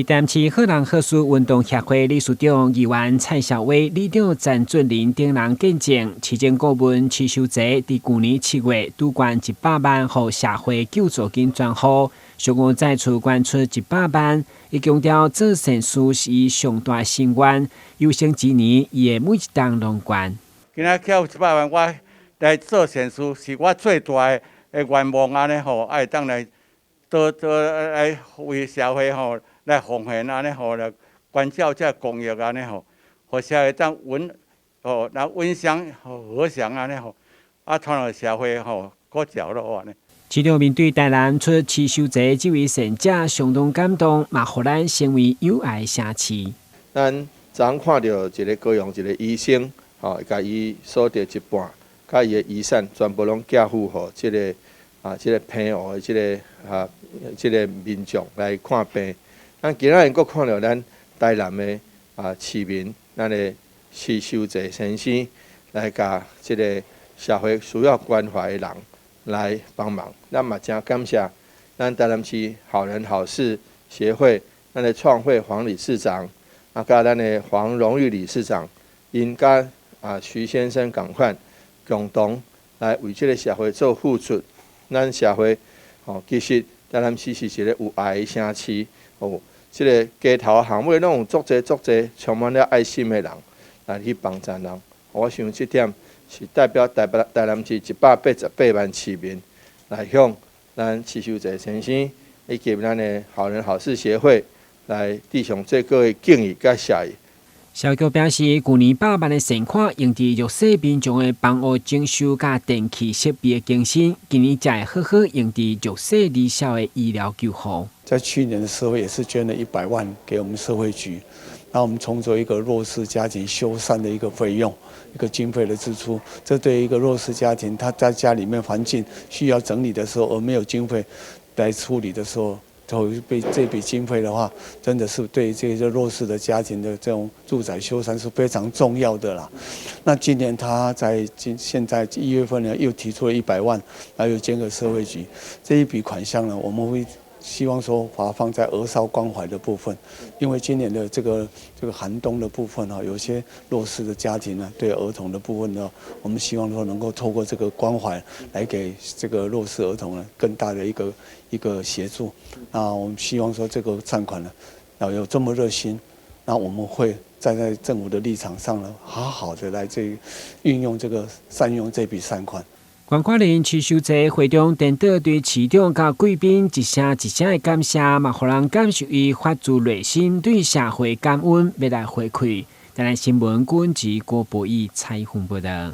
台南市好人好事運動協會理事長議員蔡少威、里長陳俊林等人見證，市政顧問徐修澤佇舊年7月拄捐100萬，予社會救助金專戶，上午再次捐出一百萬。伊強調做善事是伊上大心願，有生之年伊會每一冬攏捐。今仔撙一百萬，我來做善事，是我最大的願望按呢吼，愛當來多多來為社會吼來奉獻按呢吼，來關照這公益按呢吼，予社會當穩吼，來穩享和諧按呢吼，啊，傳予社會吼，閣較落按呢。市長面對台南出徐修澤這位善者，相當感動，嘛予咱成為有愛城市。咱昨昏看著一个高雄一个醫生，吼，共伊所得一半，佮伊的遺產全部攏寄付予這个啊，這个澎湖的這个啊，這个民眾來看病。咱今仔日閣看著咱台南的啊市民，咱的徐修澤先生來共這个社會需要關懷的人來幫忙，咱嘛誠感謝咱台南市好人好事協會，咱的創會黃理事長，啊，佮咱的黃榮譽理事長，𪜶佮啊徐先生仝款，共同來為這个社會做付出。咱社會吼，其實台南市是一个有愛的城市，哦，這个街頭巷尾攏有足濟足濟充滿了愛心的人來去幫助人。我想這點是代表台北台南市188萬市民來向咱徐修澤先生以及咱的好人好事協會來致上最高的敬意佮謝意。社局表示，舊年百萬的善款用佇弱勢民眾的房屋整修佮電器設備的更新，今年才會好好用佇弱勢兒少的醫療救護。在去年的時候，也是捐了100萬給我們社會局，那我們從做一個弱勢家庭修繕的一個費用，一個經費的支出。這對一個弱勢家庭，他在家裡面環境需要整理的時候，而沒有經費來處理的時候，就被這筆經費的話，真的是對這些弱勢的家庭的這種住宅修繕是非常重要的啦。那今年他在今現在1月份呢，又提出了一百萬，來又捐給社會局這一筆款項呢，我們會希望說把它放在兒少關懷的部分，因為今年的這個寒冬的部分哈，有些弱勢的家庭呢，對兒童的部分呢，我們希望說能夠透過這個關懷來給這個弱勢兒童呢更大的一個協助。那我們希望說這個善款呢，要有這麼熱心，那我們會站在政府的立場上呢，好好的來這運用這個善用這筆善款。捐款人徐修澤會中顛倒對市長佮貴賓一聲一聲的感謝，嘛予人感受伊發自內心對社會感恩，欲來回饋。台南新聞軍籍郭博義採訪報道。